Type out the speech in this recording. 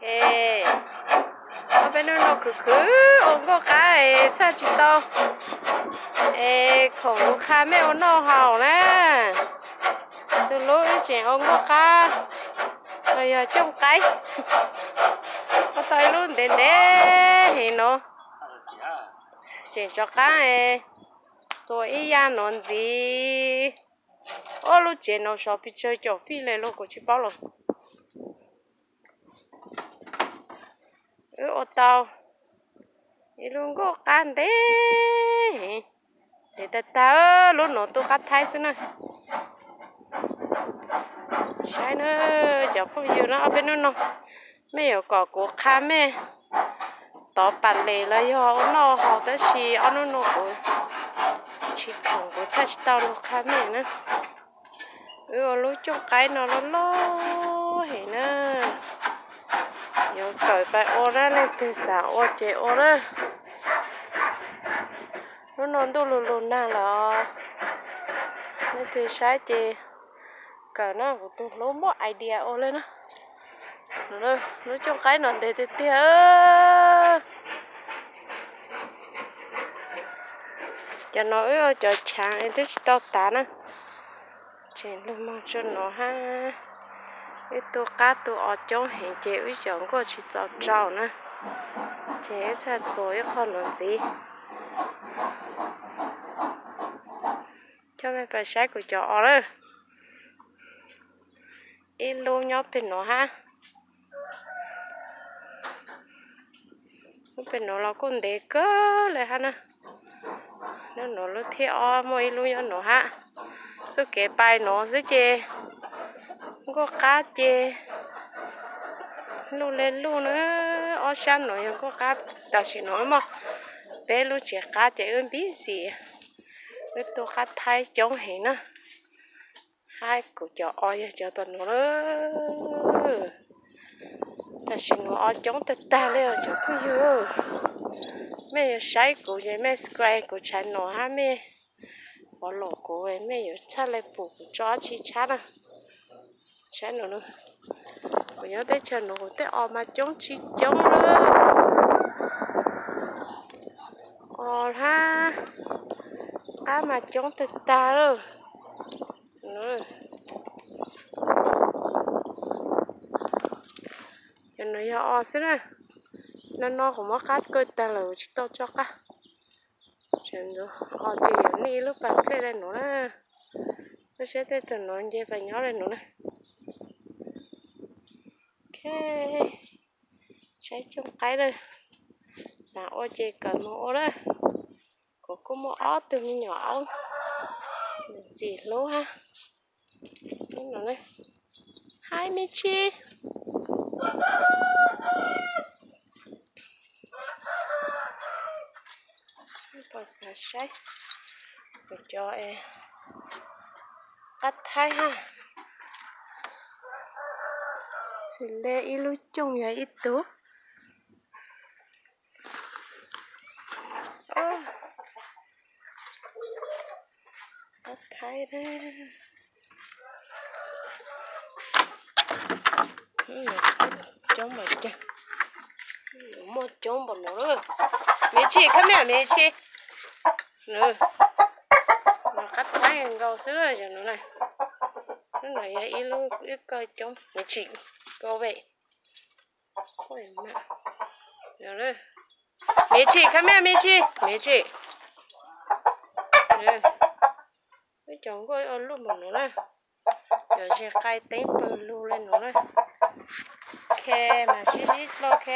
E, ob peb hnub no khwv khwv ua nkauj qab es txhaj tsis tau es khoom mus qha mej ua noj haus na. Tus hlub wb tseem ua nkauj qab los yog cooj qaib, ua tau ib lub ntev ntev heev no. Tseem rov qab es txuas ib yam no ntxiv. Ob lub tsev no sov pes tsawg caum fij li los kuv tsis paub los. Wb ua tau ib lub nkauj qab ntev heev. Ntev tag tag, lub no tu qab thaib xwb na. Saib na, cov phooj ywg na, ob peb hnub no mej yuav kom kuv qha mej tov pas les los yog ua noj haus, tab sis ob hnub no kuv tsis khoom, kuv txhaj tsis tau los qha mej na. Wb ua lub cooj qaib no loj loj heev na. Yuav kawm pais ua na, leej twg xav ua ces ua na. Hnub no ntuj lug lug nag los, leej twg saib ces kawm na, kuv tus hlub muaj idea ua li na. Lub cooj qaib no ntev tiag tiag. Cov no wb ua cov chaav es twb tsis tau tav na. Tseem lug moog tsuas no hab. Wb tu qab tu os coob heev ces wb cov nkuaj tsis txaus rau na. Ces wb txhaj txuas ib qho nuav ntxiv. Coj mej pais saib kuv cov os lawm. Ib lub nyob peg nuav hab. Lub peg nuav los kuj ntev kawg le hab na. Nyob nuav lub thib ob, muaj ib lub nyob nuav hab. Txuj kev pais nuav xwb ces nkuaj qab ces luj le luj na. Ob sab nuav yog nkuaj qab, tam sim nuav wb muaj peb lub tsev qab ces wb npib xim. Wb tu qab thaib coob heev na. Hab kuv cov os yog cov tom nuav lawm. Tam sim nuav os coob tag tag li os cov phooj ywg. Mej yuav saib kuv ces mej subscribe kuv channel hab mej follow kuv, mej yuav txhaj le pum kuv tso dab tsi tshab na. Saib nuav, kuv nyob teb chaws nuav kuv tej os mas coob tsis coob lawm. Os hab qab mas coob tag tag lawm. Cov nuav yog os xwb na. No no kuv muab qab kaw tag lawm, tsis tau tso qab. Os ces yuav nij ib lub pas dlej le nuav na. Lub siab tej tug nuav nce pas nyob le nuav na. Ok, saib cooj qaib lawm. Xav ua ces kawm moog ua lawm. Kuv kuj muaj ob tug me nyuam aub ntxim hlub hab. Hi Michi. Pom xav saib kuv cov qab thaib hab. Xws le ib lub cooj yog ib tug. Qab thaib, coob mas cag, muaj coob npaum nuav. Michi, come here, Michi. Qab thaib nkaus xwb, yog nuav na. Lub nuav yog ib lub, ib kawg coob, Michi, go away. Michi, come here, Michi, Michi. Wb cov nkuaj ua luj npaum nuav na. Cov zes qai teeb pawg lug le nuav na. Ok, mam sib ntsib dlua, ok.